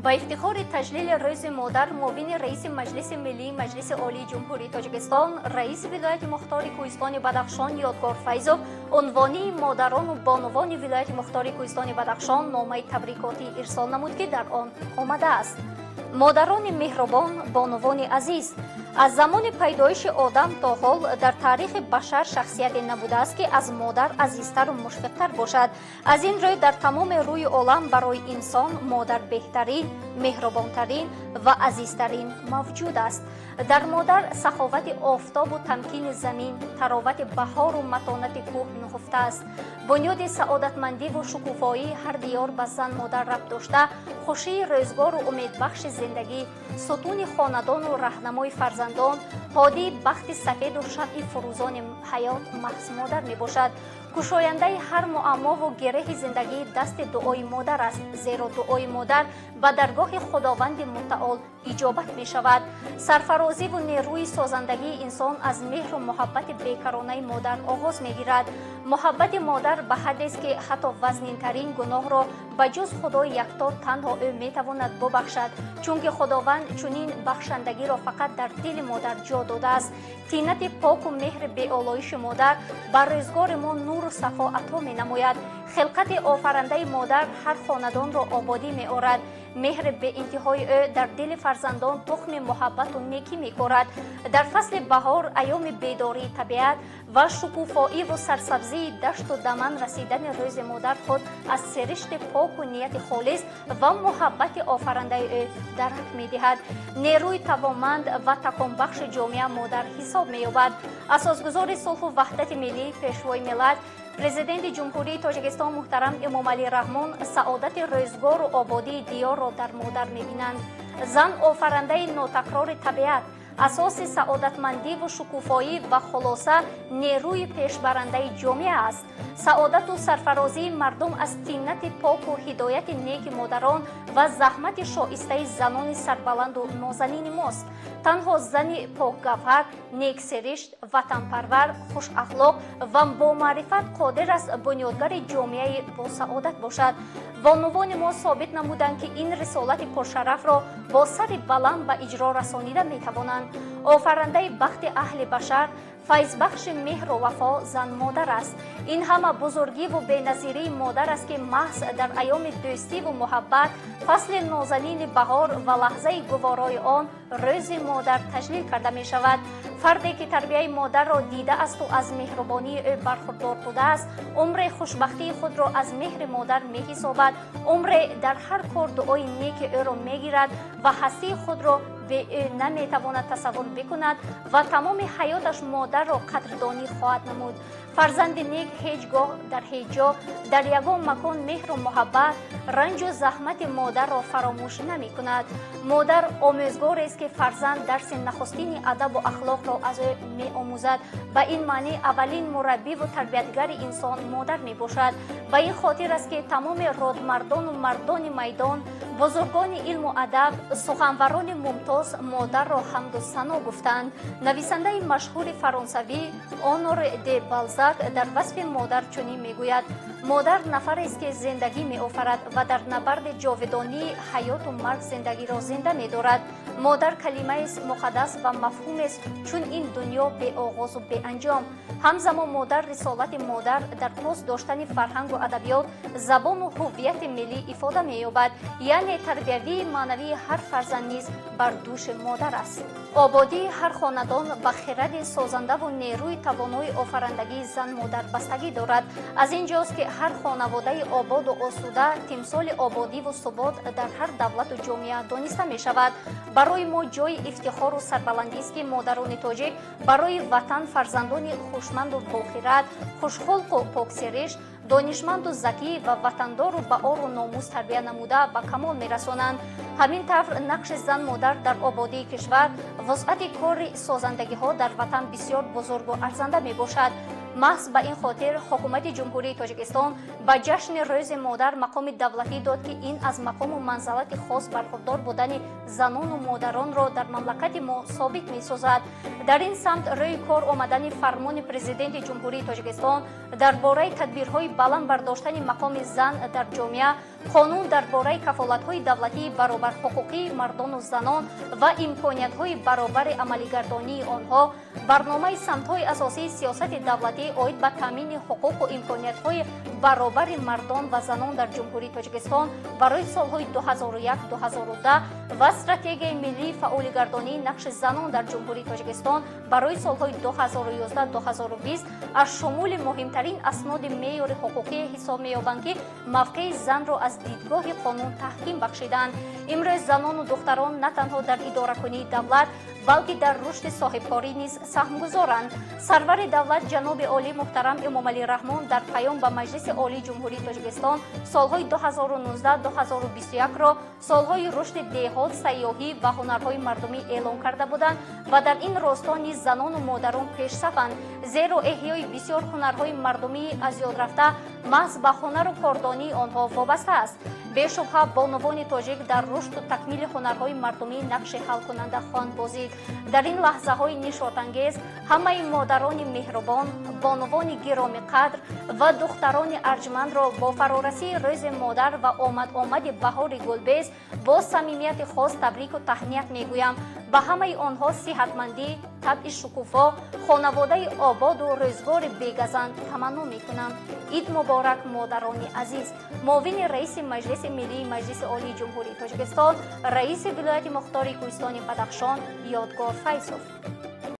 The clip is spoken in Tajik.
Ба ифтихори таҷлили Рӯзи модар муовини раиси Маҷлиси Миллии Маҷлиси Олии Ҷумҳурии Тоҷикистон, раиси вилояти мухтори Кӯҳистони Бадахшон Ёдгор Файзов унвонии модарону бонувони вилояти мухтори Кӯҳистони Бадахшон номаи табрикотӣ ирсол намуд, ки дар он омадааст: модарони меҳрубон, бонувони азиз, аз замони пайдоиши одам то ҳол дар таърихи башар шахсияте набудааст, ки аз модар азизтару мушфиқтар бошад. Аз ин рӯй дар тамоми рӯи олам барои инсон модар беҳтарин, меҳрубонтарин ва азизтарин мавҷуд аст. Дар модар саховати офтобу тамкини замин, таровати баҳору матонати кӯҳ нуҳуфтааст. Бунёди саодатмандиву шукуфоии ҳар диёр ба зан модар рабт дошта, хушии рӯзгору умедбахши зиндагӣ, сутуни хонадону раҳнамои фарзандон, ҳодии бахти сафеду шамъи фурӯзони ҳаёт маҳз модар мебошад. Кушояндаи ҳар муаммову гиреҳи зиндагӣ дасти дуои модар аст, зеро дуои модар ба даргоҳи Худованди Мутаол иҷобат мешавад. Сарфарозиву нерӯи созандагии инсон аз меҳру муҳаббати бекаронаи модар оғоз мегирад. Муҳаббати модар ба ҳаддест, ки ҳатто вазнинтарин гуноҳро ба ҷуз Худои якто танҳо ӯ метавонад бубахшад, чунки Худованд чунин бахшандагиро фақат дар дили модар ҷо додааст. Тинати поку меҳри беолоиши модар ба рӯзгори мо нуру сафо ато менамояд. Хилқати офарандаи модар ҳар хонадонро ободӣ меорад. Меҳри беинтиҳои ӯ дар дили фарзандон тухми муҳаббату некӣ мекорад. Дар фасли баҳор, айёми бедории табиат ва шукуфоиву сарсабзии дашту даман расидани Рӯзи модар худ аз серишти поку нияти холис ва муҳаббати офарандаи ӯ дарак медиҳад. Нерӯи тавонманд ва таконбахши ҷомеа модар ҳисоб меёбад. Асосгузори сулҳу ваҳдати миллӣ, Пешвои миллат, Президенти Ҷумҳурии Тоҷикистон муҳтарам Эмомалӣ Раҳмон саодати рӯзгору ободии диёрро дар модар мебинанд. Зан офарандаи нотакрори табиат, асоси саодатмандиву шукуфоӣ ва хулоса нерӯи пешбарандаи ҷомеа аст. Саодату сарфарозии мардум аз тиннати поку ҳидояти неки модарон ва заҳмати шоистаи занони сарбаланду нозанини мост. Танҳо зани покгавҳар, нексиришт, ватанпарвар, хушахлоқ ва бомаърифат қодир аст бунёдгари ҷомеаи босаодат бошад. Бонувони мо собит намуданд, ки ин рисолати пуршарафро бо сари баланд ба иҷро расонида метавонанд. Офарандаи бахти аҳли башар, файзбахши меҳру вафо зан модар аст. Ин ҳама бузургиву беназирии модар аст, ки маҳз дар айёми дӯстиву муҳаббат, фасли нозанини баҳор ва лаҳзаи гуворои он Рӯзи модар таҷлил карда мешавад. Фарде ки тарбияи модарро дидаасту аз меҳрубонии ӯ бархурдор будааст, умре хушбахтии худро аз меҳри модар меҳисобад, умре дар ҳар кор дуои неки ӯро мегирад ва ҳастии худро бе ӯ наметавонад тасаввур бикунад ва тамоми ҳаёташ модарро қадрдонӣ хоҳад намуд. Фарзанди нек ҳеҷ гоҳ дар ҳеҷ ҷо дар ягон макон меҳру муҳаббат, ранҷу заҳмати модарро фаромӯш намекунад. Модар омӯзгорест, ки фарзанд дарси нахустини адабу ахлоқро аз ӯ меомӯзад. Ба ин маънӣ аввалин мураббиву тарбиятгари инсон модар мебошад. Ба ин хотир аст, ки тамоми родмардону мардони майдон, бузургони илму адаб, суханварони мумтоз модарро ҳамду сано гуфтанд. Нависандаи машҳури фаронсавӣ Оноре де Балзак дар васфи модар чунин мегӯяд: модар нафарест, ки зиндагӣ меофарад ва дар набарди ҷовидонии ҳаёту марг зиндагиро зинда медорад. Модар калимаест муқаддас ва мафҳумест чун ин дунё беоғозу беанҷом. Ҳамзамон модар рисолати модар дар пос доштани фарҳангу адабиёт, забону ҳуввияти миллӣ ифода меёбад, яъне тарбиявии маънавии ҳар фарзанд низ бар дӯши модар аст. Ободии ҳар хонадон ба хиради созандаву нерӯи тавонои офарандагии зан модар бастагӣ дорад. Аз ин ҷост, ки ҳар хонаводаи ободу осуда тимсоли ободиву субот дар ҳар давлату ҷомеа дониста мешавад. Барои мо ҷои ифтихору сарбаландист, ки модарони тоҷик барои ватан фарзандони хушманду бохират, хушхулқу поксиришт, донишманду закӣ ва ватандору ба ору номус тарбия намуда ба камол мерасонанд. Ҳамин тавр нақши зан модар дар ободии кишвар, вусъати кори созандагиҳо дар ватан бисёр бузургу арзанда мебошад. Маҳз ба ин хотир Ҳукумати Ҷумҳурии Тоҷикистон ба ҷашни Рӯзи модар мақоми давлатӣ дод, ки ин аз мақому манзалати хос бархурдор будани занону модаронро дар мамлакати мо собит месозад. Дар ин самт рӯи кор омадани фармони Президенти Ҷумҳурии Тоҷикистон дар бораи тадбирҳои баланд бардоштани мақоми зан дар ҷомеа, Қонун дар бораи кафолатҳои давлатии баробарҳуқуқии мардону занон ва имкониятҳои баробари амалигардонии онҳо, барномаи самтҳои асосии сиёсати давлатӣ оид ба таъмини ҳуқуқу имкониятҳои баробари мардон ва занон дар Ҷумҳурии Тоҷикистон барои солҳои 2001-2010 ва стратегияи миллии фаъолигардонии нақши занон дар Ҷумҳурии Тоҷикистон барои солҳои 2011-2020 аз шумули муҳимтарин асноди меъёри ҳуқуқӣ ҳисоб меёбанд, ки мавқеи занро аз дидгоҳи қонун таҳким бахшиданд. Имрӯз занону духтарон на танҳо дар идоракунии давлат, балки дар рушди соҳибкорӣ низ саҳмгузоранд. Сарвари давлат ҷаноби олӣ муҳтарам Эмомалӣ Раҳмон дар паём ба Маҷлиси Олии Ҷумҳурии Тоҷикистон солҳои 2019-2021-ро солҳои рушди деҳот, сайёҳӣ ва ҳунарҳои мардумӣ эълон карда буданд ва дар ин росто низ занону модарон пешсафанд, зеро эҳёи бисёр ҳунарҳои мардумии аз ёд рафта маҳз ба ҳунару кордонии онҳо вобаста аст. Бешубҳа, бонувони тоҷик дар рушду такмили ҳунарҳои мардумӣ нақши ҳалкунанда хоҳанд бозид. Дар ин лаҳзаҳои нишотангез ҳамаи модарони меҳрубон, бонувони гиромиқадр ва духтарони арҷмандро бо фарорасии Рӯзи модар ва омад-омади баҳори гулбез бо самимияти хос табрику таҳният мегӯям. Ба ҳамаи онҳо сиҳатмандӣ, табъи шукуфо, хонаводаи ободу рӯзгори бегазанд таманно мекунам. Ид муборак, модарони азиз! Муовини раиси Маҷлиси Миллии Маҷлиси Олии Ҷумҳурии Тоҷикистон, раиси вилояти мухтори Кӯҳистони Бадахшон Ёдгор Файзов.